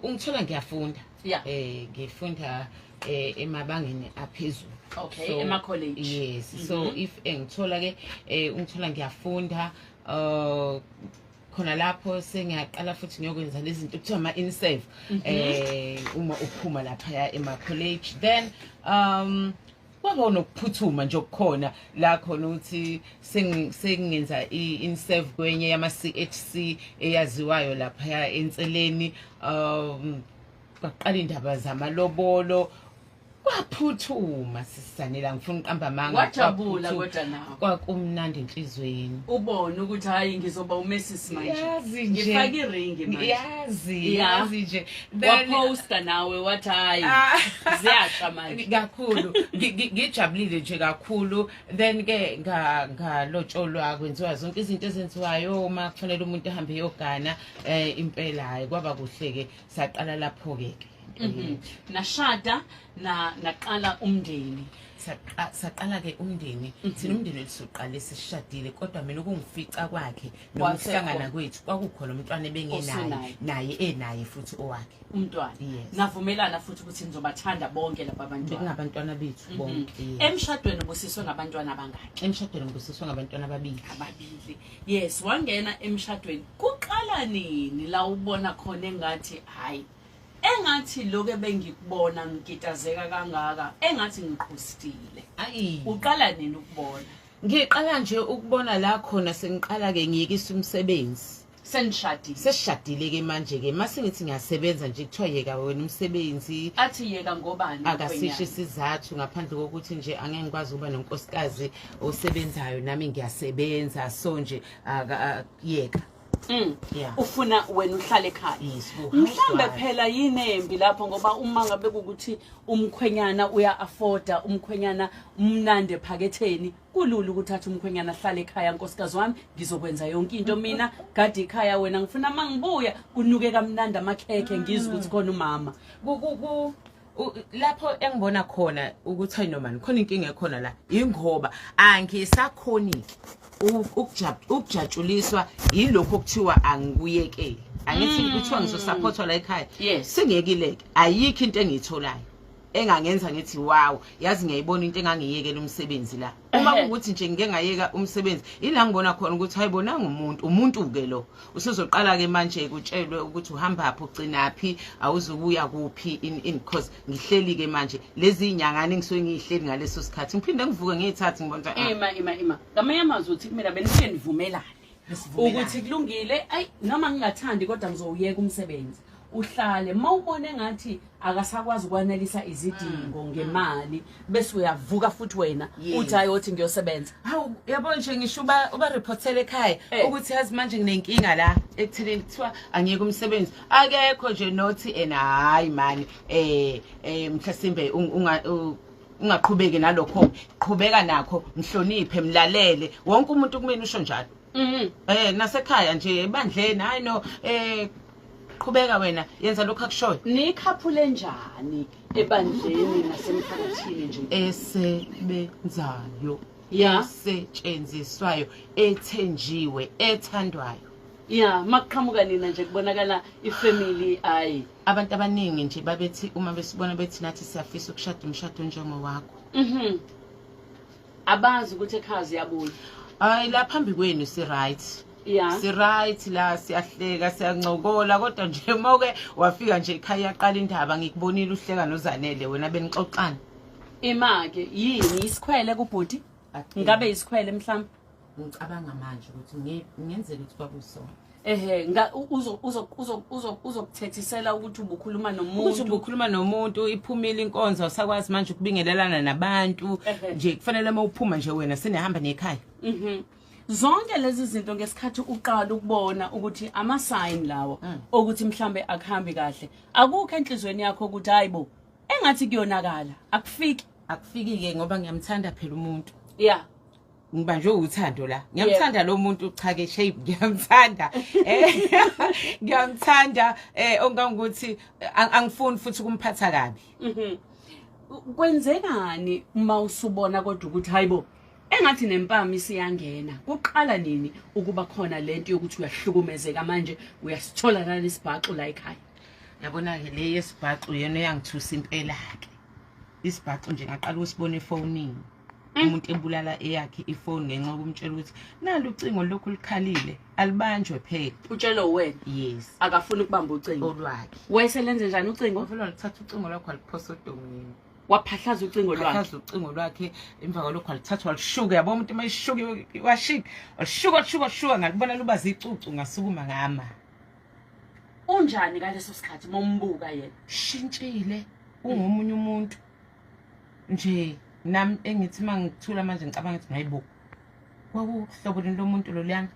Ungithola ngiyafunda. Ngifunda emabangeni aphezulu. Okay, ema-college. Yes. So if engithola ke, ungithola ngiyafunda, khona lapho sengiyaqala futhi ngiyokwenza lezi zinto kuthiwa ama-inserve uma uphuma laphaya ema-college. Then kwaba nokuphuthuma nje okukhona la khona ukuthi sengingenza i-inserve kwenye yama-CHC eyaziwayo laphaya enseleni. Kwaqala indaba zamalobolo, kwaphuthuma sisanela, ngifuna uqamba amanga. Wajabula Kwaphuthuma. Kodwa nawe. Kwakumnandi enhlizweni. Ubone ukuthi hayi, ngizoba uMrs manje. Yazi nje. Ngifake iringi manje. Yazi. Yazi nje. Waposta nawe, wathi hayi, Ah. ziyasha manje. Kakhulu. Ngijabulile nje kakhulu. Then ke ngalotsholwa, kwenziwa zonke izinto ezenziwayo uma kufanele umuntu ahambe eyogana. Impela hayi, kwaba kuhle ke, saqala lapho ke ke. Nashada na naqala umndeni. Saqala ke umndeni. Thina umndeni wethu soqale sishadile, kodwa mina ukungifica kwakhe Wasekhona. nokuhlangana kwethu kwakukhona umntwana ebengenaye. Osenaye. Naye enaye futhi owakhe. Umntwana. Yes. Navumelana futhi ukuthi nizobathanda bonke laba bantwana. Bekungabantwana bethu bonke, yes. Emshadweni ubusiswe ngabantwana abangaki? Emshadweni ngibusiswe ngabantwana ababili. Ababili, yes. Wangena emshadweni, kuqala nini la ubona khona engathi hayi, engathi lokho ebengikubona ngikitazeka kangaka, engathi ngiqhustile? Ayi. Uqala nini ukubona? Ngiqala nje ukubona la khona sengiqala ke ngiyekisa umsebenzi. Senishadile? Sesishadile ke manje ke, mase ngithi ngiyasebenza nje, kuthiwa yeka wena umsebenzi. Athi yeka ngobani? Akasisho Mkhwenyana? isizathu ngaphandle kokuthi nje angeke ngikwazi ukuba nonkosikazi osebenzayo nami ngiyasebenza, so nje yeka. Yeah. Ufuna wena uhlale ekhaya. Yes, Mhlambe housewife. phela yinembi lapho, ngoba uma ngabe kukuthi umkhwenyana uya afforda, umkhwenyana umnandi ephaketheni, kulula ukuthi athi umkhwenyana ahlale ekhaya, "Nkosikazi wami, ngizokwenza yonke into mina, gadi ikhaya wena, ngifuna mangibuya kunuke kamnandi amakhekhe, ngizwe ukuthi khona umama." Lapho engibona khona ukuthi hayi noma khona inkinga ekhona la, ingoba angisakhoni ukujatshuliswa yilokho okuthiwa angikuyekeli. Angithi kuthiwa ngizosupportwa la ekhaya? Yes. Singekile-ke, ayikho into engiyitholayo engangenza ngithi wow, yazi ngiyayibona into engangiyekela umsebenzi la. Uma kuwukuthi nje ngike ngayeka umsebenzi, ila ngibona khona ukuthi hayi, bonanga umuntu, umuntu-ke lo usuzoqala-ke manje kutshelwe ukuthi uhambaphi, ugcinaphi, awuzukuya kuphi, in cause ngihleli-ke manje lezi iy'nyangane engisuke ngiyihleli ngaleso sikhathi, ngiphinde ngivuke ngiyithathe, ngibona ukuthi, ah, Ima, ima, ima. Ngamanye amazwi uthi kumina benifike nivumelane Besivumelana. ukuthi kulungile, ayi noma ngingathandi kodwa ngizowuyeka umsebenzi, uhlale. Uma ubona engathi akasakwazi ukwanelisa izidingo ngemali, bese uyavuka futhi wena uthi hayi, othi ngiyosebenza. Hawu, yabo nje, ngisho uba reportele ekhaya ukuthi yazi manje nginenkinga la ekuthenini kuthiwa angiyeke umsebenzi, akekho nje nothi ena hayi mani, mhlasimbe ungaqhubeki nalokho, qhubeka nakho, mhloniphe, mlalele. Wonke umuntu kumina usho njalo. Nasekhaya nje, ebandleni, hayi no, qhubeka wena, yenza lokho akushoyo. Nikhaphule njani ebandleni nasemphakathini nje? Esebenzayo, esetshenziswayo, ethenjiwe, ethandwayo. Ya, makuqhamuka nina nje kubonakala ifamily, ayi. Abantu abaningi nje babethi uma besibona bethi nathi siyafisa ukushada umshado njengowakho. Abazi ukuthi ekhaya ziyabuya. Hayi, la phambi kwenu si-right. Si-right la, siyahleka, siyancokola, kodwa nje moke wafika nje ekhaya yaqala indaba, "Ngikubonile uhleka noZanele, wena benixoxana." Ima-ke, yini isikhwele kubhuti? Ngabe isikhwele mhlawumbe? Ngicabanga manje ukuthi kungenzeka ukuthi kwakusona. Ehe, nga uzo uzo uzo uzo uzokuthethisela ukuthi ubukhuluma Ukuthi nomuntu. ubukhuluma nomuntu, iphumile inkonzo, awusakwazi manje ukubingelelana nabantu. Nje kufanele uma uphuma nje wena senihamba nekhaya. Zonke lezi zinto, ngesikhathi uqala ukubona ukuthi ama sign lawo ukuthi mhlambe akuhambi kahle, akukho enhlizweni yakho ukuthi hayibo, engathi kuyonakala? Akufiki? Akufiki-ke, ngoba ngiyamthanda phela umuntu. Ngibanjwe uthando la, ngiyamthanda lo muntu. Cha ke, shape, ngiyamthanda, ngiyamthanda, ongangokuthi angifuni futhi ukumphatha kabi. Kwenzekani uma usubona kodwa ukuthi hayibo, engathi nempama isiyangena? Kuqala nini ukuba khona lento yokuthi uyahlukumezeka manje, uyasithola nalesibhaxu la ekhaya? Yabona-ke le yesibhaxu yena eyangithusa impela-ke. Isibhaxu nje ngaqala ukusibona efonini, umuntu ebulala eyakhe ifoni ngenxa yokumtshela ukuthi nalo ucingo lokhu lukhalile, alibanjwe phela. Utshelo wena? Yes. Akafuni ukubamba ucingo? Olwakhe. Wayeselenze njani ucingo? Wavele walithatha ucingo lwakhe waliphosa odongeni. Waphahlaza ucingo lwakhe? Waphahlaza ucingo lwakhe, emva kwalokho walithatha walishuka. Yabo, umuntu uma eshuka washika, walishuka, walishuka, washuka, ngalibona luba zicucu, ngasukuma ngama. Unjani ngaleso sikhathi mombuka yena? Shintshile, ungomunye umuntu nje. Nami engithi uma ngithula manje ngicabanga ukuthi hayibo, kwakuhlobo lini lomuntu loluyana?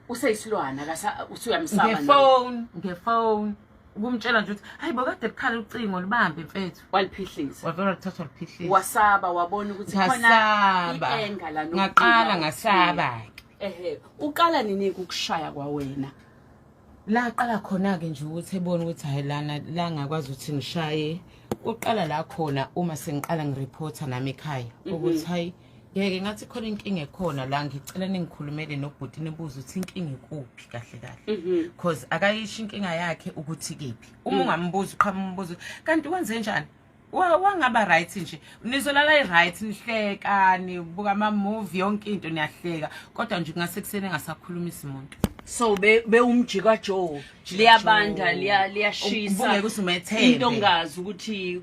Useyisilwana kasa usuyamsaba nawe. Ngefoni, ukumtshela nje ukuthi hayi bo, kade kukhala ucingo, libambe mfethu. Waliphihliza? Wavele walithatha waliphihlisa. Wasaba, wabona ukuthi khona Ngasaba. I-anger la. Ngaqala ngasaba-ke. Ehe, uqala nini ukukushaya kwawena? La qala khona-ke nje ukuthi ebone ukuthi hhayi, lana la ngakwazi ukuthi ngishaye, kuqala la khona uma sengiqala ngireporta nami ekhaya ukuthi hayi ngeke, ngathi khona inkinga ekhona la, ngicela ningikhulumele nobhuti, nibuze ukuthi inkinga ikuphi kahle kahle, cause akayisho inkinga yakhe ukuthi kephi. Uma ungambuza, uqhamuka umbuzo, kanti wenze njani? Wangaba right nje, nizolala i-right, nihleka, nibuka ama-movie, yonke into niyahleka, kodwa nje kungasekuseni engasakhulumisi muntu. So bewumjika Joe, liyabanda, liyashisa. Ubungeke uzumethembe. Into ongazi ukuthi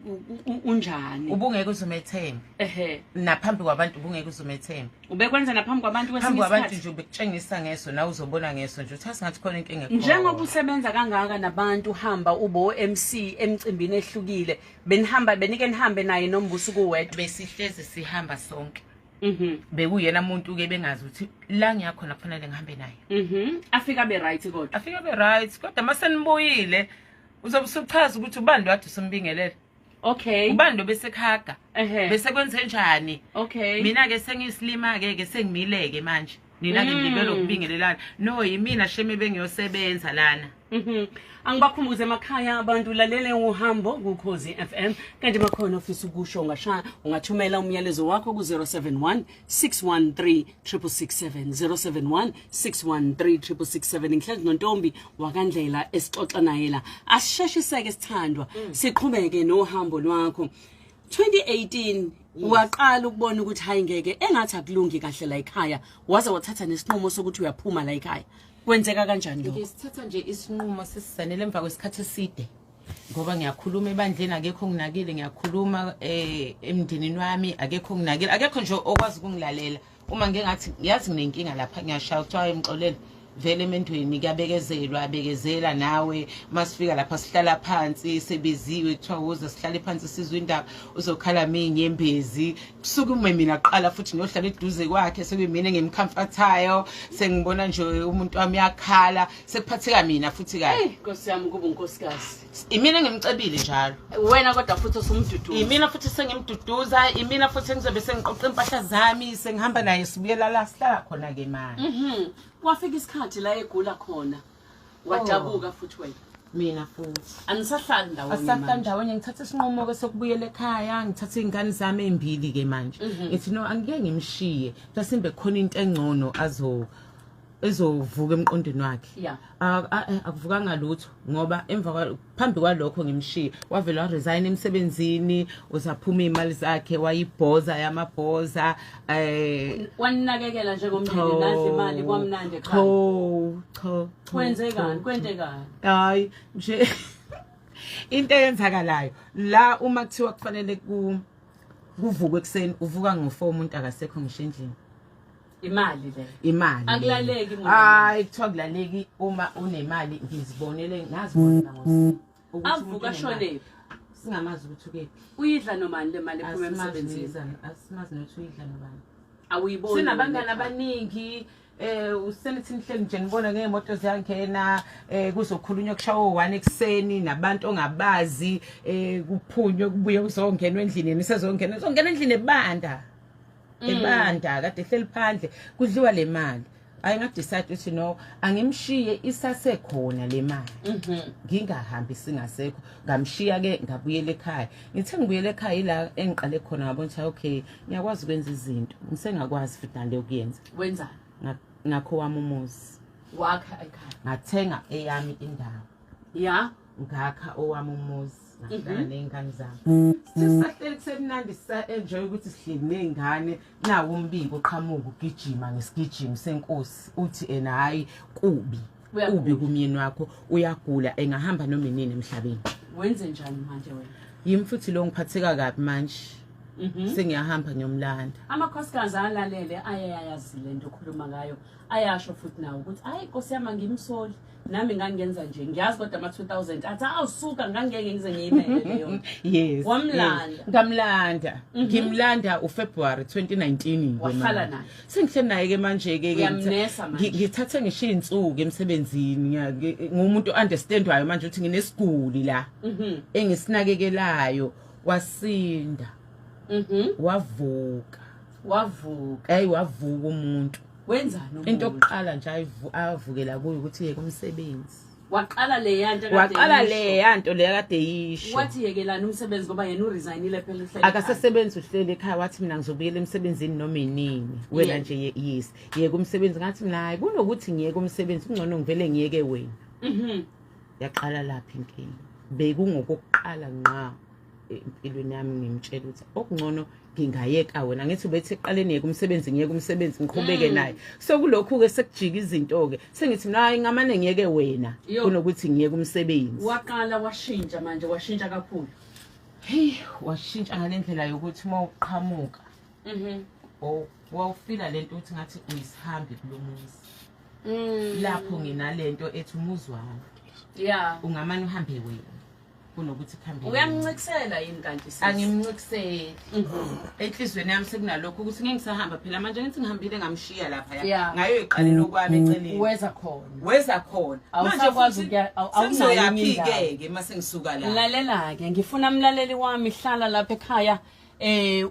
unjani. Ubungeke uzumethembe. Naphambi kwabantu ubungeke uzumethembe. Ubekwenza naphambi kwabantu phambi kwesinye kwabantu isikhathi? Nje ubekutshengisa ngeso, nawe uzobona ngeso nje uthi asingathi khona inkinga ekhona. Njengoba usebenza kangaka nabantu, uhamba ubo MC emcimbini ehlukile, benihamba, benike nihambe naye nombuso kuwedwa? Besihlezi sihamba sonke. Bekuyena muntu-ke bengazi ukuthi la ngiyakhona kufanele ngihambe naye. Afika be right kodwa? Afike be right, kodwa uma senibuyile uzobe usuchaza ukuthi ubani lo kade usumbingelela, ubani lo besekhaga, bese kwenze njani. Mina-ke sengiyisilima-ke ke, sengimile-ke manje, nina-ke ngibele ukubingelelana, no yimina shame bengiyosebenza lana. Angibakhumbuze emakhaya abantu, lalele uhambo kuKhozi FM, kanti makhona ofisa ukusho ungashaya, ungathumela umyalezo wakho ku-071 613 667, 071 613 667. Ngihlezi noNtombi wakaNdlela esixoxa naye la. Asisheshiseke sithandwa, siqhubeke nohambo lwakho. 2018 waqala ukubona ukuthi hayi ngeke, engathi akulungi kahle la ekhaya, waze wathatha nesinqumo sokuthi uyaphuma la ekhaya. Kwenzeka kanjani lokho? Ngisithatha nje isinqumo sesizanele emva kwesikhathi eside, ngoba ngiyakhuluma ebandleni, akekho onginakile, ngiyakhuluma emndenini wami, akekho onginakile, akekho nje okwazi ukungilalela. Uma ngike ngathi yazi nginenkinga lapha, ngiyashaya, kuthiwa hayi mxolele, vele emendweni kuyabekezelwa, abekezela nawe. Masifika lapha sihlala phansi, sebeziwe, kuthiwa woza sihlale phansi sizwe indaba, uzokhala minyembezi, kusukume mina kuqala futhi ngiyohlala eduze kwakhe, sekuyimina engimcomfortayo, sengibona nje umuntu wami uyakhala, sekuphatheka mina futhi kabi. Hey Nkosi yami, kuba unkosikazi. Imina engimcebile njalo. Wena kodwa futhi osumduduza. Imina futhi sengimduduza, imina futhi engizobe sengiqoqa impahla zami, sengihamba naye, sibuyela la sihlala khona-ke manje. Wafika isikhathi la egula khona, wadabuka futhi wena. Mina futhi. Anisahlali ndawonye Asisahlali manje. ndawonye. Ngithatha isinqumo-ke sokubuyela ekhaya, ngithatha iy'ngane zami ey'mbili-ke manje, ngithi no, angike ngimshiye, mhlasimbe khona into engcono azo ezovuka emqondweni wakhe. Akuvukanga lutho, ngoba emva phambi kwalokho ngimshiye, wavele waresign emsebenzini, uzaphuma iy'mali zakhe, wayibhoza yamabhoza. Waninakekela njengomndeni, nadla imali kwamnandi ekhaya? Cho cho cho. Kwenzekani? Cho. Kwenzekani? Hayi nje, into eyenzakalayo la, uma kuthiwa kufanele kuvukwe ekuseni, uvuka ngo-4, umuntu akasekho ngisho endlini. Imali le. Imali. Akulaleki uma Hayi, kuthiwa kulaleki uma unemali. Ngizibonele, ngazibonela ngosi ukuthi Avuka umuntu unemali. ashonephi? Singamazi ukuthi ukephi. Uyidla nomani le mali ephuma Asimazi. emsebenzini? Asimazi nokuthi uyidla nobani. Awuyiboni Sinabangani wena ekhaya. abaningi, usenithi nihleli nje, nibona ngey'moto ziyangena, kuzokhulunywa kushawo 1 ekuseni nabantu ongabazi, kuphunywe, kubuye kuzongenwa endlini, nisezongena, zongena endlini ebanda, ebanda kade ehleli phandle, kudliwa le mali. Hayi, ngadecide ukuthi no, angimshiye isasekhona le mali, ngingahambi singasekho. Ngamshiya-ke, ngabuyela ekhaya. Ngithe ngibuyela ekhaya, ila engiqale khona ngabona ukuthi okay, ngiyakwazi ukwenza izinto, ngisengakwazi futhi nale ukuyenza. Wenzani? Ngakho wami umuzi. Wakha ekhaya? Ngathenga eyami indawo. Ya. Ngakha owami umuzi, ngahlala ney'ngane zami. Sisahleli kusemnandi, sisa-enjoy ukuthi sihleli ney'ngane. Nawo umbiko uqhamuka ugijima ngesigijimi senkosi, uthi ena hhayi, kubi. Uyagula. Kubi kumyeni wakho, uyagula, engahamba noma inini emhlabeni. Wenze njani manje wena? Yimi futhi lo ngiphatheka kabi manje. Sengiyahamba ngiyomlanda. Amakhosikazi alalele, ayayazi le nto okhuluma ngayo, ayasho futhi nawo ukuthi hayi nkosi yami, angimsoli, nami ngangenza nje, ngiyazi, kodwa ama-2000 athi awusuka, ngangeke ngize ngiyimele leyo nto. Wamlanda. Yes. Ngamlanda. Ngimlanda uFebruary 2019 ke Wahlala manje. naye. Sengihleli naye ke manje ke Uyamnesa manje. Ngithathe ngisho iy'nsuku emsebenzini, ngumuntu understandwayo manje ukuthi nginesiguli la engisinakekelayo. Wasinda. Wavuka. Wavuka. Hey, wavuka umuntu. Wenzani umuntu? Into yokuqala nje avukela kuyo ukuthi yeke umsebenzi. Waqala leya nto ekade Waqala eyisho. leya nto leya kade yisho. Wathi yekelani umsebenzi ngoba yena uresignile phela, uhleli ekhaya. Akasasebenzi, uhleli ekhaya. Wathi mina ngizobuyela emsebenzini noma inini, wena nje yes, yeka umsebenzi. Ngathi mina hayi, kunokuthi ngiyeke umsebenzi kungcono ngivele ngiyeke wena. Yaqala lapha inkinga. Bekungokokuqala ngqa empilweni yami ngimtshela ukuthi okungcono ngingayeka wena. Ngithi ubethi ekuqaleni yeka umsebenzi, ngiyeke umsebenzi, ngiqhubeke naye. So kulokhu-ke sekujika izinto-ke, sengithi mina hayi, ngamane ngiyeke wena Yo. kunokuthi ngiyeke umsebenzi. Waqala washintsha manje, washintsha kakhulu. Heyi, washintsha ngale ndlela yokuthi uma uqhamuka wawufila lento ukuthi ngathi uyisihambi kulo muzi. Lapho nginalento ethi umuzi wami, ungamane uhambe wena kunokuthi kuhambe wena. Uyamncikisela yini kanti sis? Angimncikiseli. Enhliziyweni yami sekunalokho ukuthi ngeke ngisahamba phela manje. Ngithi ngihambile, ngamshiya lapha, ngayoyiqalela okwami eceleni. Weza khona. Weza khona. Awusakwazi awunayo enye Sengizoyaphi-ke ke uma sengisuka la? Lalela-ke, ngifuna mlaleli wami, hlala lapha ekhaya,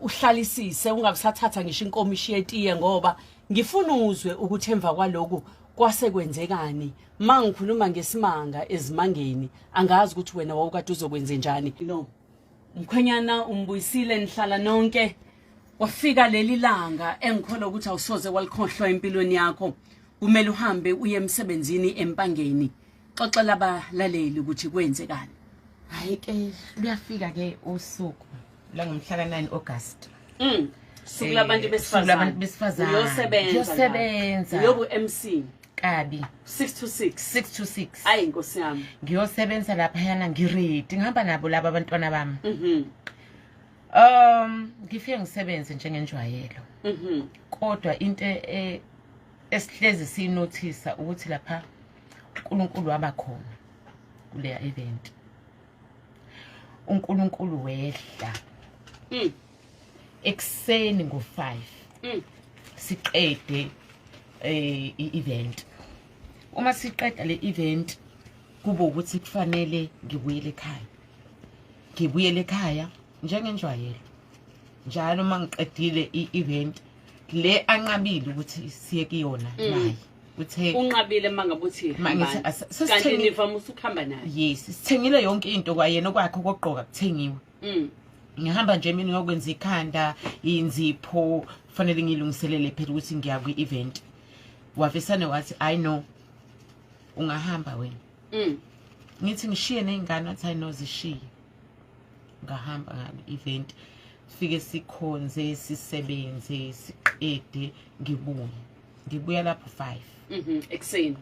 uhlalisise, ungabisathatha ngisho inkomishi yetiye, ngoba ngifuna uzwe ukuthi emva kwaloku kwase kwenzekani. Ma ngikhuluma ngesimanga ezimangeni, angazi ukuthi wena wawukade uzokwenze njani. No mkhwenyana umbuyisile, nihlala nonke. Wafika leli langa engikholwa ukuthi awusoze walikhohlwa empilweni yakho, kumele uhambe uye emsebenzini eMpangeni. Xoxela abalaleli ukuthi kwenzekani. Hhayi ke, luyafika ke usuku langomhla ka-9 August. Suku labantu Suku besifazane. labantu besifazane. Uyosebenza. Ngiyosebenza. Uyobu MC. Kabi. 6 to 6. 6 to 6. Ayi nkosi yami. Ngiyosebenza laphayana, ngiready, ngihamba nabo laba abantwana bami. Ngifike ngisebenze njengenjwayelo. Kodwa into esihlezi siyinothisa ukuthi lapha uNkulunkulu waba khona kuleya event. uNkulunkulu wehla. Ekseni ngo5. Siqede i-event. Uma siqeda le event kube ukuthi kufanele ngibuyele ekhaya. Ngibuyele ekhaya njengenjwayelo. Njalo uma ngiqedile i-event le anqabile ukuthi siye kuyona naye. Uthe Unqabile mangabe uthi Ma ngithi hambani. Kanti nivama usukuhamba naye. Yes, sithengile yonke into, kwayena okwakhe okugqoka kuthengiwe. Ngihamba nje mina ngiyokwenza ikhanda, inzipho, kufanele ngilungiselele phela ukuthi ngiya kwi-event. Wavesane wathi I know ungahamba wena. Ngithi ngishiye ney'ngane, wathi I know, zishiye. Ngahamba ngale event, fike sikhonze, sisebenze, siqede, ngibuye. Ngibuya lapho 5. Ekseni.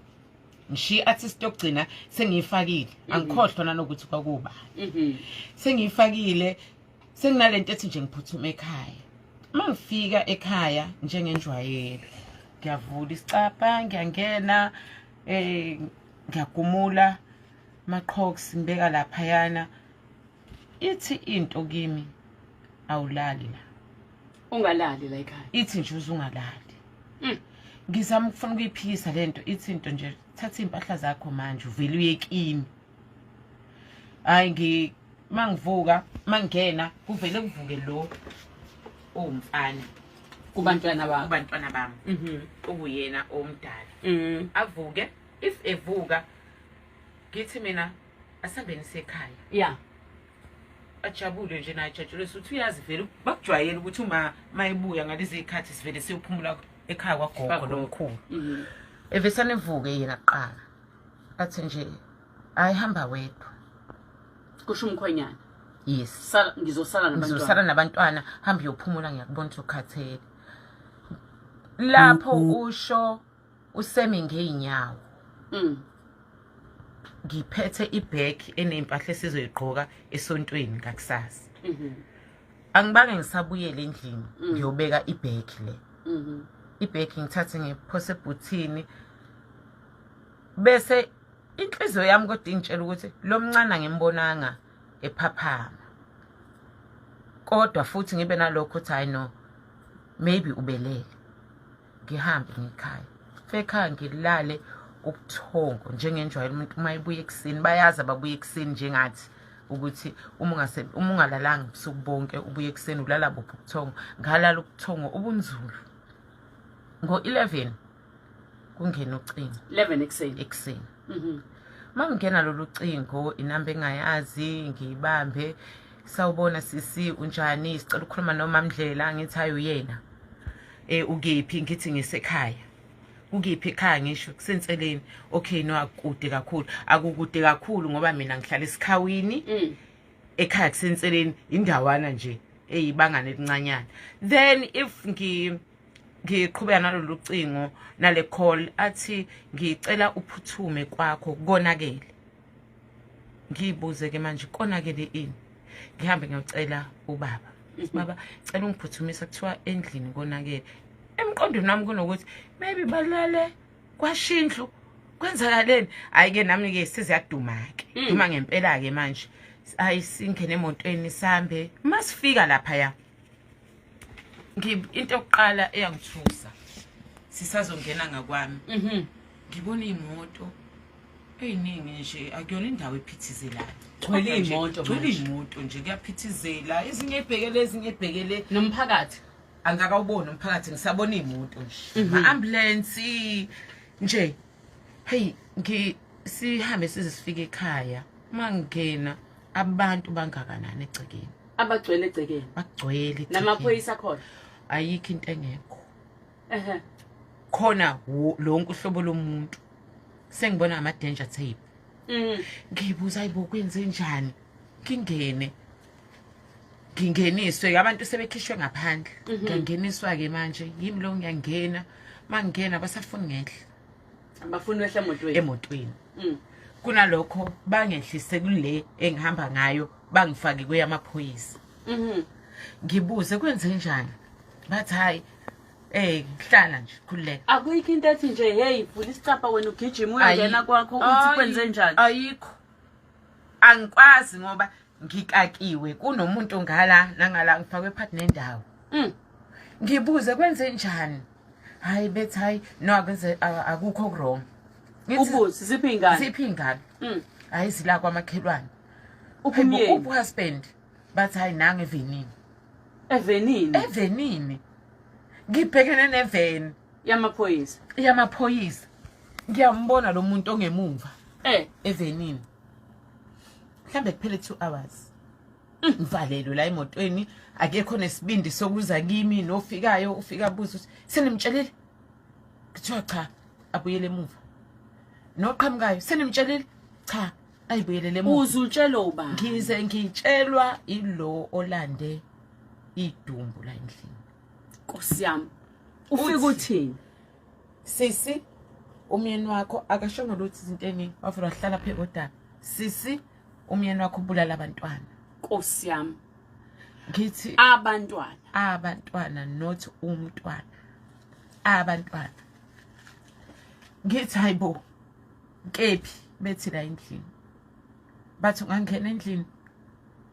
Ngishiye artist yokugcina sengiyifakile, angikhohlwa nanokuthi kwakuba sengiyifakile, senginalento ethi nje ngiphuthuma ekhaya. Uma ngifika ekhaya njengenjwayelo ngiyavula isicabha, ngiyangena, ngiyagumula amaqhoks, ngibeka laphayana. Ithi into kimi, awulali la. Ungalali la ekhaya. Ithi nje uzungalali. Ngizama ukufuna ukuyiphikisa lento, ithi into nje thatha impahla zakho manje uvele uye kimi. Hayi, ngi mangivuka mangena kuvele kuvuke lo owumfana Kubantwana bakho. Kubantwana bami. Okuyena omdala. Avuke, if evuka ngithi mina asambeni sekhaya. Ajabule nje naye, ajatshule ukuthi uyazi vele bakujwayele ukuthi uma mayibuya ngalezi zikhathi sivele siyophumula ekhaya kwagogo Kwagogo. nomkhulu. Evesane evuke yena kuqala, athi nje ayihamba wedwa. Kusho umkhwenyana. Yes. Sala, ngizosala nabantwana. Ngizosala nabantwana, hamba uyophumula, ngiyakubona ukuthi ukhathele. Lapho usho usemi ngeenyawo. Ngiphethe ibag enempahla esizoyigqoka esontweni ngakusasa. Angibange ngisabuyele endlini ngiyobeka ibag le. Ibag ngithathe ngiphose ebhuthini. Bese inhliziyo yami kodwa ingitshela ukuthi lo mncane angimbonanga ephaphama. Kodwa futhi ngibe nalokho ukuthi hayi no, maybe ubelele. Ngihambe ngikhaya. Ekhaya ngilale ubuthongo njengenjwayelo umuntu uma ebuya ekuseni, bayazi ababuya ekuseni njengathi ukuthi uma ungalalanga ubusuku bonke ubuye ekuseni ulala buphi ubuthongo. Ngalala ubuthongo obunzulu. Ngo-11 kungena ucingo. 11 ekuseni. Ekuseni. Mangingena lolu cingo inamba engayazi ngiyibambe, sawubona sisi unjani, sicela ukukhuluma noMamndlela. Ngithi hayi uyena. Ukephi? Ngithi ngisekhaya. Ukephi ekhaya? Ngisho kusenseleni. Okay, no, akukude kakhulu. Akukude kakhulu ngoba mina ngihlala esikhawini. Ekhaya kusenseleni, indawana nje eyibangane elincanyana. Then if ngiqhubeka nalolu cingo nale call, athi ngicela uphuthume kwakho konakele. Ngiyibuze ke manje konakele ini? Ngihambe ngiyocela ubaba. Baba, cela ungiphuthumisa, kuthiwa endlini konakele. Emqondweni wami kunokuthi maybe balale kwashindlu, kwenzakaleni? Hayi ke nami ke seziyaduma ke. Duma ngempela ke manje. Hayi singene emotweni sambe. Masifika lapha ya. Into yokuqala eyangithusa sisazongena ngakwami. Ngibona imoto eyiningi nje, akuyona indawo ephithizelayo. Gcwele imoto Gcwele manje. imoto nje, kuyaphithizela, ezinye ebhekele, ezinye ebhekele. Nomphakathi. Angakawuboni umphakathi, ngisabona imoto nje. Ma-ambulance nje. Hey, sihambe size sifike ekhaya. Mangena abantu bangakanani egcekeni? Abagcwele egcekeni. Bagcwele egcekeni. Namaphoyisa khona. Ayikho into engekho. Khona lonke uhlobo lomuntu. Sengibona ama danger tape. Ngibuza ayibo kwenze njani? Ngingene. Ngingeniswe abantu sebekhishwe ngaphandle. Ngiyangeniswa ke manje, yimi lo ngiyangena. Mangingena basafuni ngehla. Abafuni wehla emotweni. Emotweni. Kunalokho bangehlise kule engihamba ngayo, bangifake kweyamaphoyisa. Ngibuze kwenze njani? Bathi hayi, hlala nje, khululeka. Akuyikho into ethi nje hey, vula isicapha wena ugijima uyongena kwakho uthi kwenze njani? Ayikho. Angikwazi ngoba ngikakiwe, kunomuntu ngala nangala, ngifakwe phakathi nendawo. Ngibuze kwenze njani? Hayi bethi hayi no, akwenze akukho wrong. Ngithi Ubuze ziphi ingane? Ziphi ingane? Hayi zila kwamakhelwane. Uphi umyeni? Uphi husband? Bathi hayi nange evenini. Evenini? Evenini. Ngibhekene neveni yamaphoyisa. Yamaphoyisa. Ngiyambona lo muntu ongemumva. Evenini. Mhlambe kuphele 2 hours. Ngivalelwe la emotweni, akekho nesibindi sokuza kimi, nofikayo ufika abuza ukuthi senimtshelile? Kuthiwa cha, abuyele emuva. Noqhamukayo senimtshelile? Cha, ayibuyelele emuva. Uzutshela ubani? Ngize ngitshelwa ilo olande idumbu la endlini. Nkosi yami. Ufika uthini? Sisi, umyeni wakho akashongo lutho izinto eningi, wavula wahlala phe kodaba. Sisi, umyeni wakho ubulala abantwana. Nkosi yami. Ngithi abantwana. Abantwana, not umntwana. Abantwana. Ngithi hayibo. Kephi bethi la endlini. Bathi ungangena endlini.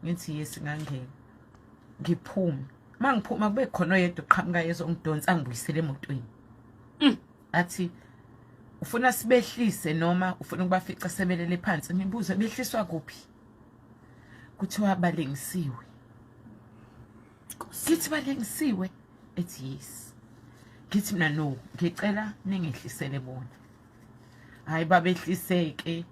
Ngithi yes ngangena. Ngiphume. Mangiphuma kube khona oyedwa oqhamuka ezongidonsa angibuyisele emotweni. Athi ufuna sibehlise noma ufuna ukubafica sebelele phansi? Ngibuze behliswa kuphi? Kuthiwa balengisiwe. Ngithi balengisiwe? Ethi yes. Ngithi mina no, ngicela ningehlisele bona. Hayi babehliseke,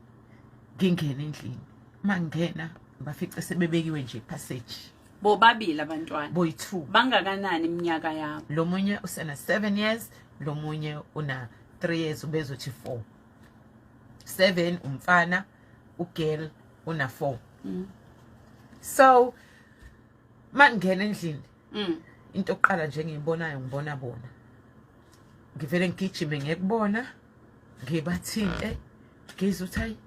ngingene endlini. Mangena bafice sebebekiwe nje passage. Bobabili abantwana. Boyi-2. Bangakanani iminyaka yabo? Lo munye usena 7 years, lo munye una 3 years, ubezothi 4. 7 umfana, ugirl una 4. So mangena endlini, into yokuqala nje engiyibonayo, ngibona bona, ngivele ngigijime ngiyekubona, ngibathinte, ngizwe ukuthi hayi,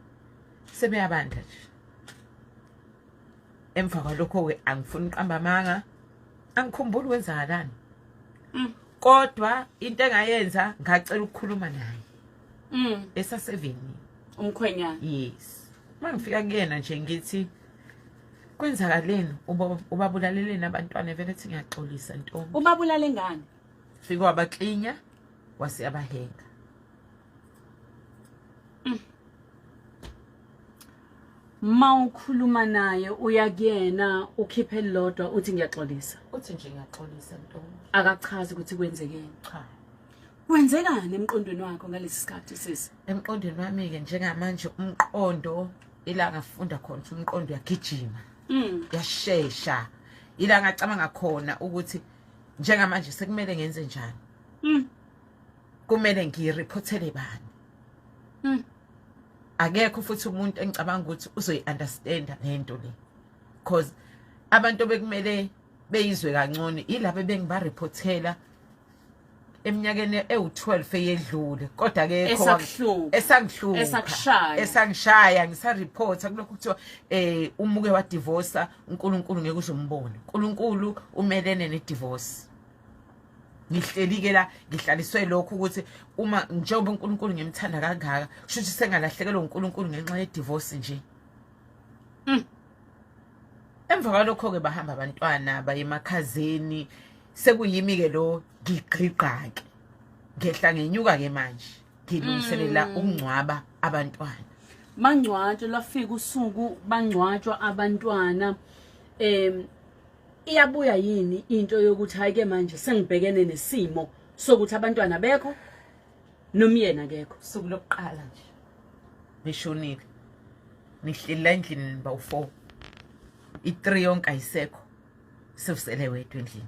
sebeyabanda nje. Emva kwalokho-ke angifuni uqamba amanga, angikhumbuli kwenzakalani, kodwa into engayenza, ngacela ukukhuluma naye esaseveni. Umkhwenyana. Yes. Uma ngifika kuyena nje ngithi, kwenzakaleni? Ubabulaleleni abantwana? Vele ethi, ngiyaxolisa ntombi. Ubabulale ngani? Fike wabaklinya, wase abahenga. Mawukhuluma naye, uya kuyena, ukhiphe elilodwa, uthi ngiyaxolisa. Uthi nje, ngiyaxolisa ntombi. Akachazi ukuthi kwenzekeni? Cha. Kwenzekani emqondweni wakho ngalesi sikhathi, sisi? Emqondweni wami-ke njengamanje, umqondo ila ngafunda khona ukuthi umqondo uyagijima, uyashesha, ila ngacabanga khona ukuthi njengamanje sekumele ngenze njani, kumele ngiyiriphothele bani. Akekho futhi umuntu engicabanga ukuthi uzoyi-understanda lento le, cause abantu bekumele beyizwe kancane yilabo bengibariphothela eminyakeni ewu-12 eyedlule, kodwa akekho. Esakuhlupha. Esangihlupha. Esakushaya. Esangishaya ngisareport kulokhu kuthiwa umuke wadivorsa, uNkulunkulu ngeke uzombona, uNkulunkulu umelene nedivorce. Ngihleli ke la, ngihlaliswe lokhu ukuthi uma njengoba uNkulunkulu ngimthanda kangaka, kusho ukuthi sengalahlekelwa uNkulunkulu ngenxa yedivorce nje. Emva kwalokho ke bahamba abantwana baye emakhazeni, sekuyimi ke lo ngigqigqa ke, ngehla ngenyuka ke manje, ngilungiselela ukungcwaba abantwana. Mangcwatshwa, lwafika usuku bangcwatshwa abantwana, iyabuya yini into yokuthi hayi ke manje sengibhekene nesimo sokuthi abantwana bekho nomyena akekho? Usuku lokuqala nje beshonile, nihleli la endlini niba u4, i3 yonke ayisekho, sewusele wedwa endlini.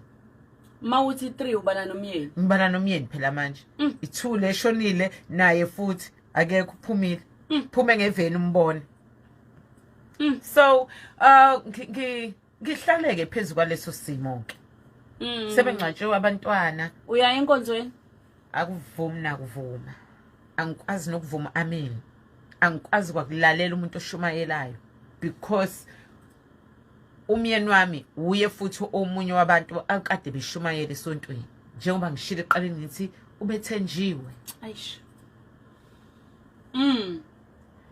Mawuthi 3, ubala nomyeni? Ngibala nomyeni phela manje. Ithule eshonile naye futhi akekho, uphumile, phume ngeveni umbone. So ngihlaleke phezulu kwaleso simo ke, sebengcwatshiwe abantwana. Uya enkonzweni? Akuvumi nakuvuma, angikwazi nokuvuma amen, angikwazi kwakulalela umuntu oshumayelayo, because umyeni wami uye futhi omunye wabantu akade beshumayela esontweni, njengoba ngishilo eqaleni ngithi ubethenjiwe. Aish.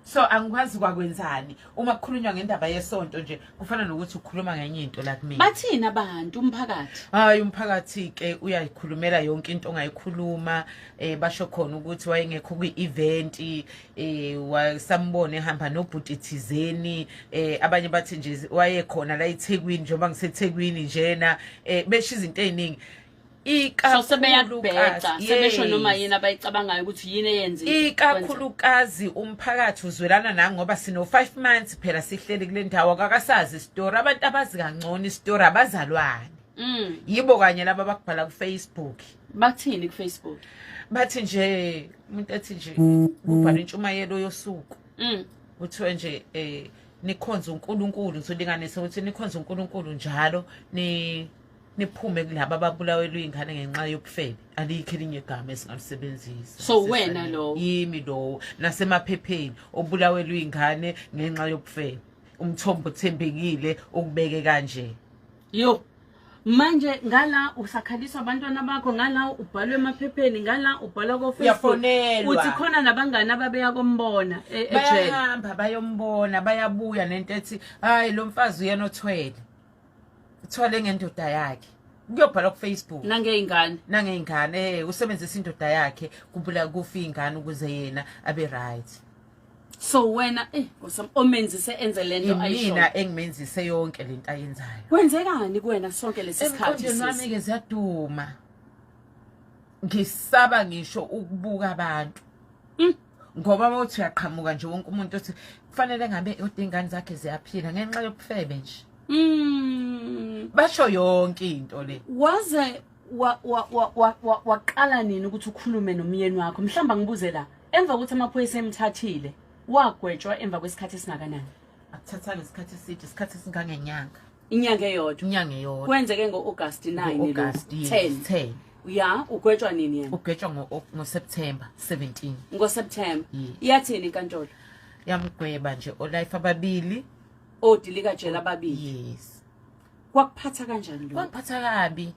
So angikwazi kwakwenzani uma kukhulunywa ngendaba yesonto nje, kufana nokuthi ukhuluma ngenye into la kumina. Bathini abantu, umphakathi? Hayi, umphakathi ke uyayikhulumela yonke into ongayikhuluma. Basho khona ukuthi wayengekho kwi-event, wasambone ehamba nobhuti thizeni. Abanye bathi nje wayekhona la eThekwini, njengoba ngiseThekwini njena, besho izinto eziningi. So sebeyakubheca, sebesho noma yini abayicabangayo ukuthi yini eyenzile. Ikakhulukazi umphakathi uzwelana nami ngoba sino 5 months phela sihleli kule ndawo, akakasazi isitori. Abantu abazi kangcono isitori abazalwane, yibo kanye laba abakubhala ku-Facebook. Bathini ku-Facebook? Bathi nje umuntu ethi nje kubhala intshumayelo yosuku, kuthiwe nje nikhonze uNkulunkulu, ngizolinganisa ukuthi nikhonze uNkulunkulu njalo, ni niphume kulaba ababulawelwe ingane ngenxa yobufebe. Alikho elinye igama esingalisebenzisa. So wena lowo? Yimi lowo, nasemaphepheni, obulawelwe ingane ngenxa yobufebe. Umthombo othembekile ukubeke kanje. Yo, manje ngala usakhaliswa abantwana bakho, ngala ubhalwe emaphepheni, ngala ubhalwa ko-Facebook. Uyafonelwa. Uthi khona nabangani ababeya kombona ejele? Bayahamba bayombona, bayabuya nento ethi hayi, lo mfazi uyena othwele, uthwale ngendoda yakhe, kuyobhalwa ku-Facebook. Nangey'ngane. Nangey'ngane. Usebenzisa indoda yakhe kubula kufa iy'ngane ukuze yena abe right. So wena Nkosi yami, omenzise enze lento ayisho? Imina engimenzise yonke lento ayenzayo. Kwenzekani kuwena sonke lesi sikhathi, Emqondweni sisi? wami-ke ziyaduma, ngisaba ngisho ukubuka abantu, ngoba uma uthi uyaqhamuka nje, wonke umuntu othi kufanele ngabe kodwa iy'ngane zakhe ziyaphila ngenxa yobufebe nje. Basho yonke into le. Waze waqala nini ukuthi ukhulume nomyeni wakho? Mhlawumbe angibuze la, emva kokuthi amaphoyisa emthathile, wagwetshwa emva kwesikhathi esingakanani? Akuthathanga isikhathi eside, isikhathi esingangenyanga. Inyanga eyodwa. Inyanga eyodwa. Kwenzeke ngo-August 9 lo. Ngo-August, yes, 10. 10. Ya, ugwetshwa nini yena? Ugwetshwa ngo-September 17. NgoSeptember. Yes. Iyathini inkantolo? Yamgweba nje olife ababili. Odilikajele ababili. Yes. Kwakuphatha kanjani lokho? Kwangiphatha kabi.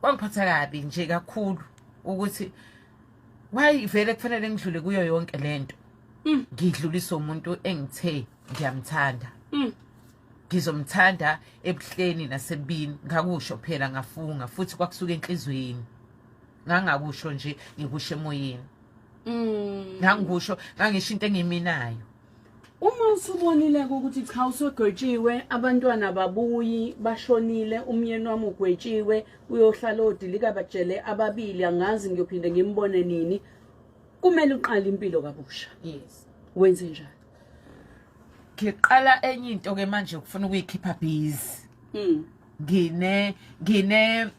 Kwangiphatha kabi nje kakhulu ukuthi why vele kufanele ngidlule kuyo yonke lento. Ngidlulisa umuntu engithe ngiyamthanda. Ngizomthanda ebuhleni nasebini, ngakusho phela ngafunga futhi kwakusuka enhlizweni. Ngangakusho nje ngikusho emoyeni. Ngangikusho, ngangisho into engiminayo. Uma usubonile ukuthi cha usugwetshiwe, abantwana babuyi, bashonile, umyeni wami ugwetshiwe, uyohlala odilika bajele ababili, angazi ngiyophinde ngimbone nini. Kumele uqale impilo kabusha. Yes. Wenze njani? Ngiqala enye into ke manje ukufuna ukuyikhipha busy.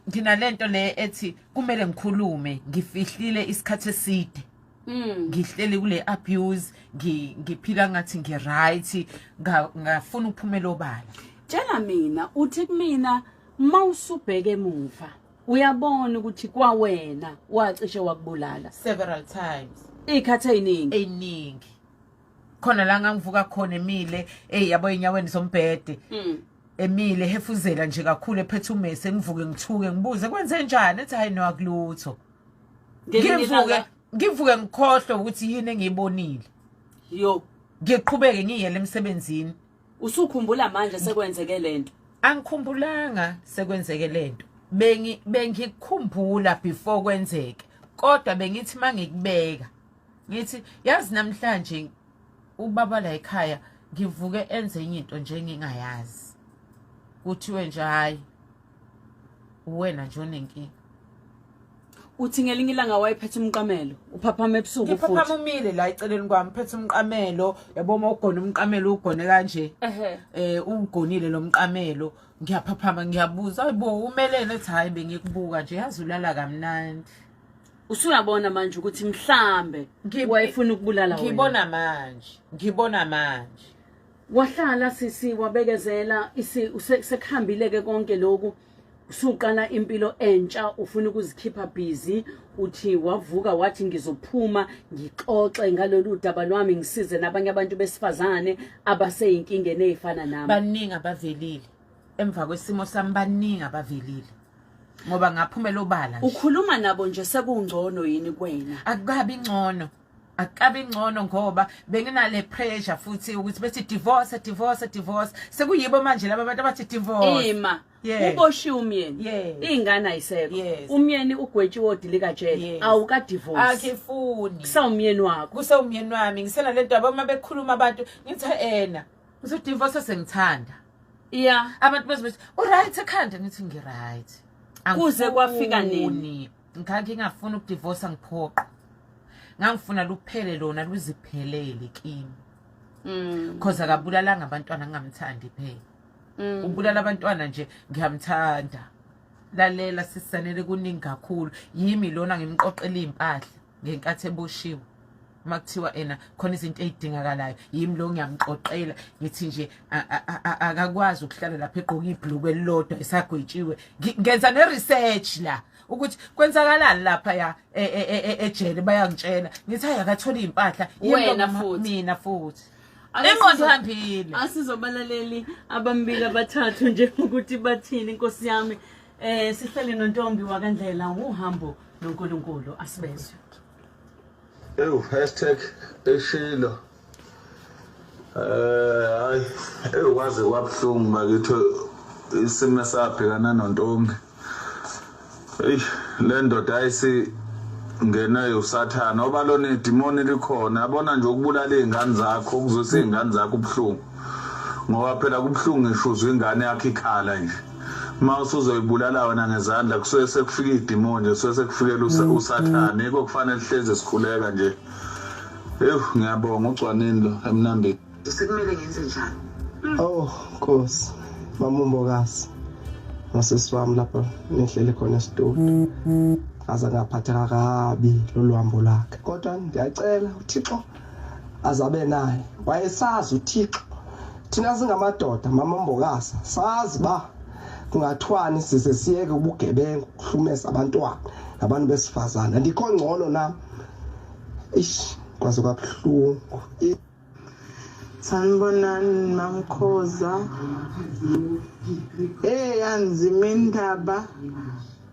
Nginalento le ethi kumele ngikhulume, ngifihlile isikhathi eside. Ngihleli kule abuse, ngiphila ngathi ngi-right, ngafuna ukuphumela obala. Tshela mina, uthi kumina mawusubheke emuva, uyabona ukuthi kwawena wacishe wakubulala several times. Ikhathi eziningi. Eziningi. Khona la ngangivuka khona emile, yabo enyaweni zombhede. Emile hefuzela nje kakhulu ephethe umese, ngivuke ngithuke ngibuze kwenze njani, ethi hayi no akulutho. Ngivuke ngikhohlwe ukuthi yini engiyibonile. Yo. Ngiqhubeke ngiyele emsebenzini. Usukhumbula manje sekwenzeke lento? Angikhumbulanga sekwenzeke lento. Bengikukhumbula before kwenzeke. Kodwa bengithi mangikubeka ngithi yazi namhlanje ubaba la ekhaya ngivuke enze enye into nje engingayazi. Kuthiwe nje hayi uwena nje onenkinga. Uthi ngelinye ilanga wayephethe umqamelo, uphaphama ebusuku futhi. Ngiphaphama umile la eceleni kwami, phethe umqamelo, yabo uma ugona umqamelo ugone kanje. Ugonile lo mqamelo, ngiyaphaphama ngiyabuza, hayibo umelene ethi hayi bengikubuka nje yazi ulala kamnandi. Usuyabona manje ukuthi mhlambe wayefuna ukubulala wena. Ngibona manje. Wahlala sisi wabekezela, sekuhambile ke konke lokhu. Usuqala impilo entsha, ufuna ukuzikhipha busy, uthi wavuka wathi ngizophuma ngixoxe ngalolu daba lwami, ngisize nabanye abantu besifazane abaseyinkingeni ezifana nami. Baningi abavelile emva kwesimo sami, baningi abavelile ngoba ngaphumela obala nje. Ukhuluma nabo nje sekungcono yini kuwena? Akukabi ngcono. Akabi ngcono ngoba benginale pressure futhi ukuthi bethi divorce, divorce, divorce. Sekuyibo manje laba abantu abathi divorce. Ima. Yes. Uboshiwe umyeni. Yes. Ingane ayisekho. Yes. Umyeni ugwetshiwe odilika jele. Yes. Awuka divorce. Akifuni. Kusawumyeni wakho. Kusawumyeni wami. Ngisena le ndaba uma bekhuluma abantu ngithi ena. Ngizo divorce sengithanda. Yeah. Abantu bazobe bethi u right ekhanda, ngithi ngi right. Kuze kwafika nini? Angifuni. Ngakhe ngingafuni ukudivorce ngiphoqa. Ngangifuna luphele lona luziphelele kimi. Because akabulalanga abantwana ngingamthandi phela. Ubulala abantwana nje ngiyamthanda. Lalela sisanele kuningi kakhulu. Yimi lona ngimqoqela impahla ngenkathi eboshiwe. Uma kuthiwa ena khona izinto ezidingakalayo, yimi lo ngiyamqoqela ngithi nje akakwazi ukuhlala lapha egqoka ibhluku elilodwa esagwetshiwe. Ngenza ne-research la ukuthi kwenzakalani lapha ya ejele, bayangitshela ngithi hayi akatholi impahla. Yimi lo Wena futhi. Mina futhi. Ingqondo ihambile. Asizobalaleli abambili abathathu nje ukuthi bathini Nkosi yami. Sihleli noNtombi wakaNdlela, uhambo noNkulunkulu asibezwe. Ewu, hashtag eshilo. Hayi, ewu kwaze kwabuhlungu bakithi isimo esabhekana noNtombi. Eyi, le ndoda ayisingene uSathane, oba lona idimoni likhona. Yabona nje ukubulala iy'ngane zakho, ukuzwisa iy'ngane zakho ubuhlungu. Ngoba phela kubuhlungu ngisho uzwa ingane yakho ikhala nje. Uma usuzoyibulala wena ngezandla, kusuke sekufika idimoni nje, kusuke sekufikela uSathane. Yikho kufanele sihlezi sikhuleka nje. Ewu, ngiyabonga uGcwanini lo emnambini. Sekumele ngenze njani? Oh, Nkosi, Mamumbokazi. Nosisi wami lapha nihleli khona esitudio. Ngaze ngaphatheka kabi lolu hambo lwakhe. Kodwa ngiyacela uThixo azabe naye. Wayesazi uThixo Thina singamadoda mama Mbokazi, sazi ba kungathwani size siyeke ubugebengu, ukuhlumeza abantwana nabantu besifazane. Andikho ngcono nami. Ish, kwaze kwabuhlungu. Sanibonani Mamkhoza. Hey, yanzima indaba.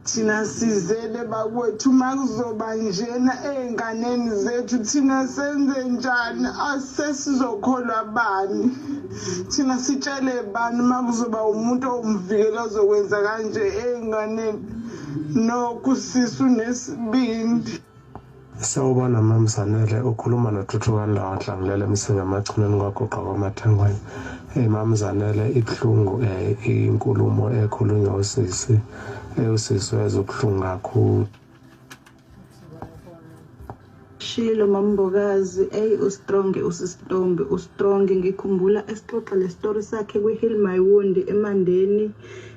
Thina sizele bakwethu, makuzoba njena ey'nganeni zethu, thina senze njani? Asesizokholwa bani? Thina sitshele bani makuzoba umuntu owumvikela ozokwenza kanje ey'nganeni? Nokho usisi unesibindi. Sawubona Mama Zanele, ukhuluma noThuthukani la Nhlangulela eMsinga emachuneni kwaGoqa kwaMathengwane. Hey Mama Zanele, ibuhlungu inkulumo ekhulunywa usisi. Usisi wezwa ubuhlungu kakhulu. Shilo Mambokazi, ey ustrong usisitombi, ustrong. Ngikhumbula esixoxa le story sakhe kwi-Heal My Wound eMandeni.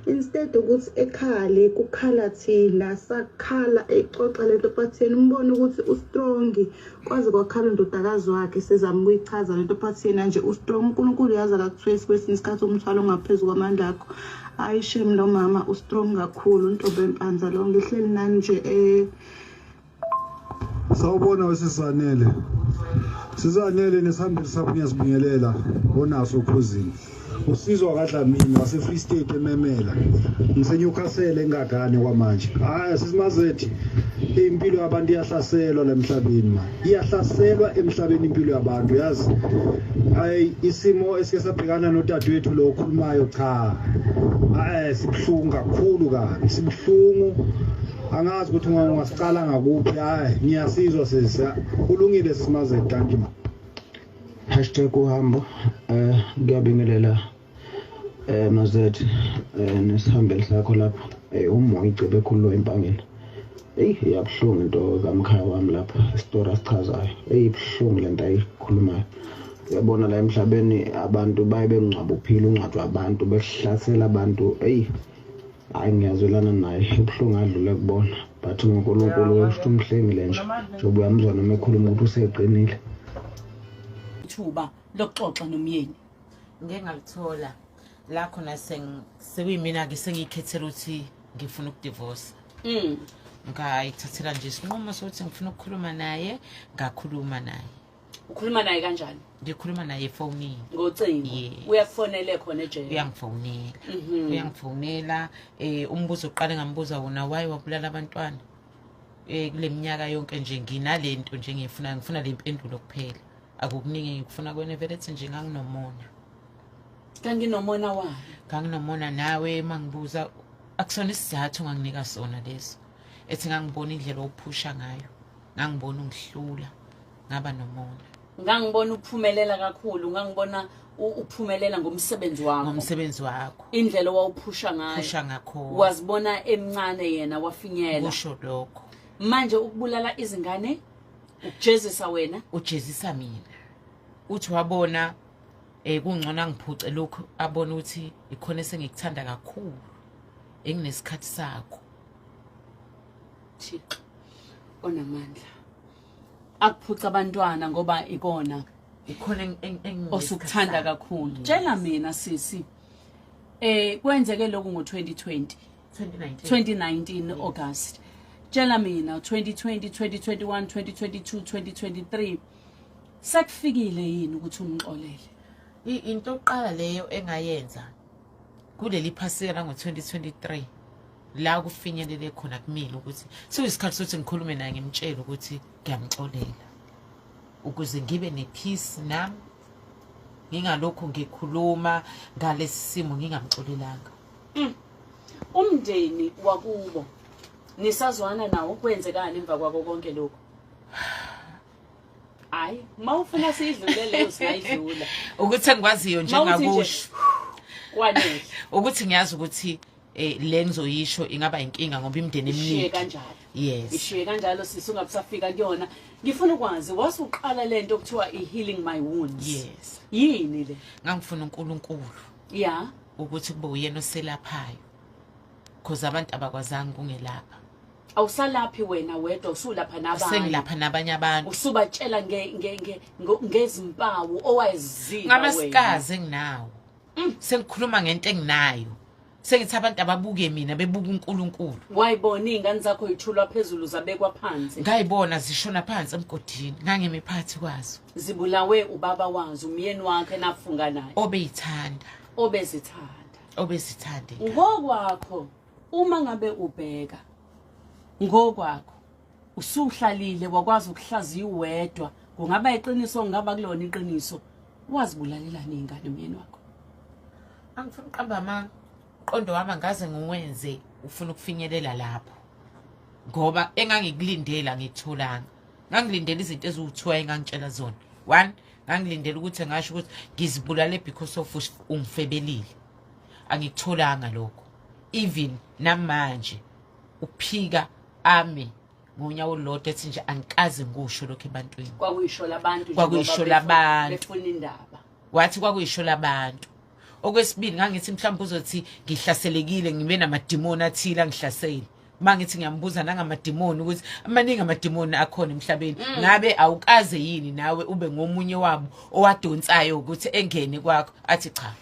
Instead ukuthi ekhale, kukhala thina, sakhala exoxa lento, but yena umbone ukuthi ustrong. Kwaze kwakhala indodakazi wakhe sezama ukuyichaza lento, but yena nje ustrong. uNkulunkulu yazi akakuthwesi kwesinye isikhathi umthwalo ongaphezu kwamandla akho. Hayi shame, lo mama ustrong kakhulu, intombi empanza lo. Ngihleli nani nje. Sawubona wesizanele. Sizanele nesihambeli sakho, ngiyazibingelela onaso ukhuzini. Usizwa kaDlamini wase Free State ememela. NgiseNewcastle engagane kwamanje. Hayi sisimazethi, impilo yabantu iyahlaselwa la emhlabeni man. Iyahlaselwa emhlabeni impilo yabantu, yazi. Hayi isimo esike sabhekana nodadewethu lo okhulumayo, cha. Hayi sibuhlungu kakhulu kabi, sibuhlungu. Angazi ukuthi ungasicala ngakuphi. Hayi ngiyasizwa sisi. Kulungile sisimazethi, thank you. Hashtag uhambo. Ngiyabingelela Mazet nesihambeli sakho lapha. Umoya icebe ekhulu empangeni. Eyi iyabuhlungu into kamkhaya wami lapha, isitori asichazayo. Eyi ibuhlungu lento ayikhulumayo. Uyabona la emhlabeni abantu baye bengcwaba uphila, ungcwatshwa abantu, behlasela abantu. Eyi hayi ngiyazwelana naye, ubuhlungu adlule kubona, but uNkulunkulu wesho umhlengile nje, njengoba uyamzwa noma ekhuluma ukuthi useqinile. Ithuba lokuxoxa nomyeni ngeke ngalithola la khona, sekuyimina-ke sengiyikhethela ukuthi ngifuna ukudivorce. Ngayithathela nje isinqumo sokuthi ngifuna ukukhuluma naye, ngakhuluma naye. Ukhuluma naye kanjani? Ngikhuluma naye efonini. Ngocingo? Yes. Uyakufonele khona ejele? Uyangifonela. Uyangifonela. Umbuzo oqala ngambuza wona, why wabulala abantwana kule minyaka yonke nje? Nginalento nje ngifuna ngifuna le mpendulo kuphela, akukuningi ngikufuna kwena. Vele ethi nje nganginomona. Kanginomona wayo? Nganginomona nawe. Mangibuza, akusona isizathu onganginika sona leso. Ethi ngangibona indlela ophusha ngayo, ngangibona ungihlula, ngaba nomona. Ngangibona uphumelela kakhulu, ngangibona uphumelela ngomsebenzi wakho. Ngomsebenzi wakho. Indlela owawuphusha ngayo. Phusha ngakho. Wazibona emncane yena wafinyela. Kusho lokho. Manje ukubulala izingane ukujezisa wena? Ujezisa mina. Uthi wabona kungcono angiphuce lokhu, abona ukuthi ikhona esengikuthanda kakhulu, enginesikhathi sakho. Thixo onamandla, akuphuca abantwana ngoba ikona ikhona osukuthanda kakhulu. Tshela mina sisi, kwenzeke lokhu ngo-2020? 2019. 2019 August. Tshela mina, 2020, 2021, 2022, 2023, sekufikile yini ukuthi umxolele? Into yokuqala leyo engayenza kuleli phasika lango-2023, la kufinyelele khona kumina ukuthi sekuyisikhathi sokuthi ngikhulume naye, ngimtshele ukuthi ngiyamxolela, ukuze ngibe ne-peace nami, ngingalokhu ngikhuluma ngalesi simo ngingamxolelanga. Umndeni wakubo nisazwana nawo? Kwenzekani emva kwako konke lokhu? Hayi, mawufuna siyidlule leyo, singayidlula. Ukuthi engikwaziyo nje Mawuthi nje, ngakusho kwanele. Ukuthi ngiyazi ukuthi le ngizoyisho ingaba inkinga ngoba imindeni Ishiye eminingi. kanjalo. Yes. Ishiye kanjalo sisi, ungabusafika kuyona. Ngifuna ukwazi, wasuqala lento okuthiwa i-healing my wounds? Yes. Yini le? Ngangifuna uNkulunkulu ukuthi kube uyena oselaphayo, because abantu abakwazanga ukungelapha. Awusalaphi wena wedwa, usulapha nabanye. Sengilapha nabanye abantu. Usubatshela ngezimpawu owayeziva wena. Ngama-scars enginawo. Sengikhuluma ngento enginayo, sengithi abantu ababuke mina, bebuka uNkulunkulu. Wayibona iy'ngane zakho yithulwa phezulu zabekwa phansi. Ngayibona zishona phansi emgodini, ngangimi phakathi kwazo. Zibulawe ubaba wazo, umyeni wakhe nafunga naye. Obeyithanda. Obezithanda. Obezithanda ingane. Ngokwakho, uma ngabe ubheka ngokwakho, usuhlalile wakwazi ukuhlaziya uwedwa, kungaba iqiniso, kungaba kulona iqiniso, wazibulalelani iy'ngane umyeni wakho? Angifuni uqamba amanga, umqondo wami angaze ngiwenze ufuna ukufinyelela lapho, ngoba engangikulindela ngikutholanga. Ngangilindela izinto eziwu-2 engangitshela zona. One, ngangilindela ukuthi ngasho ukuthi ngizibulale because of ungifebelile, angikutholanga lokho. Even namanje uphika ame ngonyawo olulodwa ethi nje angikaze ngikusho lokho ebantwini. Kwakuyisho labantu nje. Kwakuyisho ngoba labantu. Befuna indaba. Wathi kwakuyisho labantu. Okwesibili, ngangithi mhlawumbe uzothi ngihlaselekile, ngibe namadimoni athile angihlasele. Uma ngithi ngiyambuza nangamadimoni ukuthi amaningi amadimoni akhona emhlabeni, ngabe awukaze yini nawe ube ngomunye wabo owadonsayo ukuthi engene kwakho? Athi cha.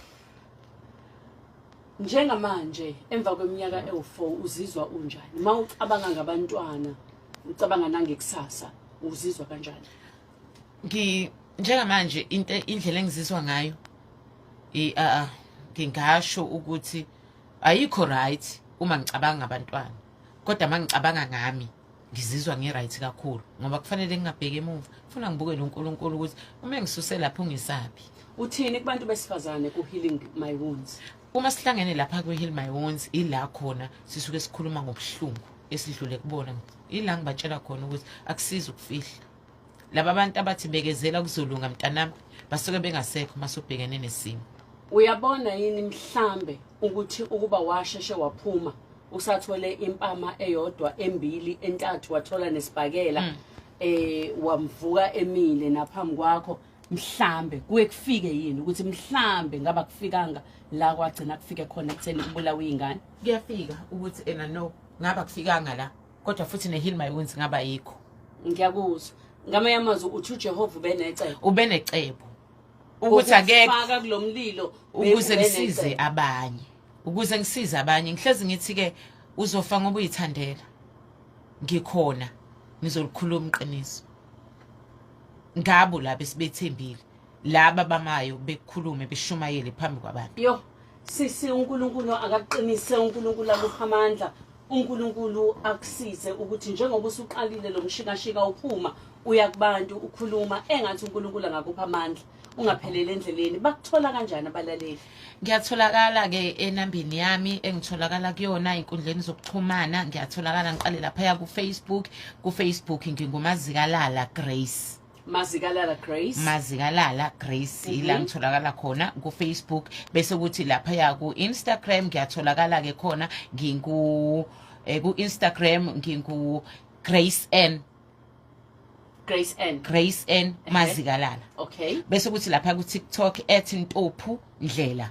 Njengamanje emva kweminyaka ewu-4 uzizwa unjani uma ucabanga ngabantwana, ucabanga nangekusasa, uzizwa kanjani? Njengamanje into indlela engizizwa ngayo, ngingasho ukuthi ayikho right uma ngicabanga ngabantwana, kodwa uma ngicabanga ngami ngizizwa ngi-right kakhulu, ngoba kufanele ngingabheki emuva, funa ngibuke noNkulunkulu ukuthi uma ngisuse lapho ngisabi. Uthini kubantu besifazane ku-Healing My Wounds? Uma sihlangene lapha kwi-Heal My Wounds, ila khona sisuke sikhuluma ngobuhlungu esidlule kubona, ila ngibatshela khona ukuthi akusizi ukufihla. Laba bantu abathi bekezela kuzolunga mntanami, basuke bengasekho masubhekene nesimo. Uyabona yini mhlambe ukuthi ukuba washeshe waphuma usathole impama eyodwa, embili, entathu, wathola nesibhakela, wamvuka emile naphambi kwakho, mhlambe kuye kufike yini ukuthi mhlambe ngaba kufikanga la kwagcina kufike khona ekutheni kubulawa iy'ngane? Kuyafika ukuthi ena no ngaba kufikanga la, kodwa futhi ne-Heal My Wounds ngaba yikho. Ngiyakuzwa. Ngamanye amazwi uthi uJehova ubenecebo. Ubenecebo ukuthi akekho Ukufaka kulo mlilo. Ukuze ngisize abanye, ukuze ngisize abanye. Ngihlezi ngithi-ke uzofa ngoba uyithandela. Ngikhona ngizolikhuluma iqiniso ngabo laba esibethembile, laba bamayo bekukhulume beshumayele phambi kwabantu. Yo sisi, uNkulunkulu akakuqinise, uNkulunkulu akupha amandla, uNkulunkulu akusize ukuthi njengoba usuqalile lo mshikashika uphuma uya kubantu ukhuluma, engathi uNkulunkulu angakupha amandla, ungapheleli endleleni. Bakuthola kanjani abalaleli? Ngiyatholakala-ke enambeni yami engitholakala kuyona ey'nkundleni zokuxhumana. Ngiyatholakala, ngiqale laphaya ku-Facebook. Ku-Facebook nginguMazikalala Grace. Mazikalala Grace. Mazikalala Grace, ila ngitholakala khona ku-Facebook. Bese kuthi laphaya ku-Instagram ngiyatholakala-ke khona, ngingu ku-Instagram ngingu Grace N. Grace N. Grace N Mazikalala. Bese kuthi lapha ku-TikTok @NtophuNdlela.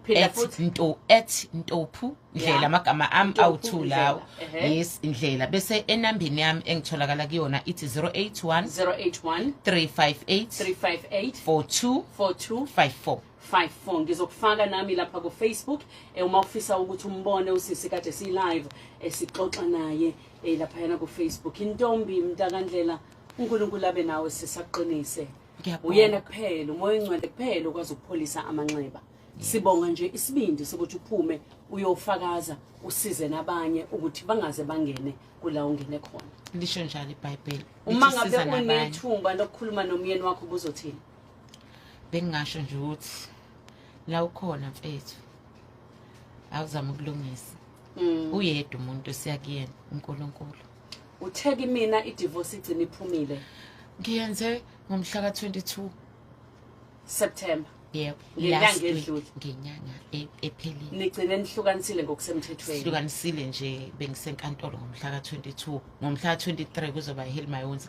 Phinda At futhi. Nto @NtophuNdlela. Amagama ami Ntophu awu-2 lawo. Ndlela. Yes, Ndlela. Bese enambeni yami engitholakala kuyona ithi 081 081 358 358 42 42 54. 54. Ngizokufaka nami lapha ku Facebook, uma ufisa ukuthi umbone usisi kade si live, sixoxa naye, lapha yana ku Facebook. Intombi mntakandlela, uNkulunkulu abe nawe, sisaqinise. Ngiyabonga. Uyena kuphela, uMoya oNgcwele kuphela okwazi ukupholisa amanxeba. Sibonga nje isibindi sokuthi uphume uyofakaza, usize nabanye ukuthi bangaze bangene kula ungene khona. Lisho njalo iBhayibheli. Uma Lithi ngabe siza nabanye. unethumba lokukhuluma nomyeni wakho, ubuzothini? Bengingasho nje ukuthi la ukhona mfethu, awuzama ukulungisa. Uyedwa umuntu esiya kuyena, uNkulunkulu. Uthe kimina i-divorce igcina iphumile. Ngiyenze ngomhla ka-22 September. Yebo. Ngenyanga Last week, edlule. ngenyanga ephelile. Nigcine nihlukanisile ngokusemthethweni. Sihlukanisile nje, bengisenkantolo ngomhla ka-22, ngomhla ka-23 kuzoba Heal My Wounds.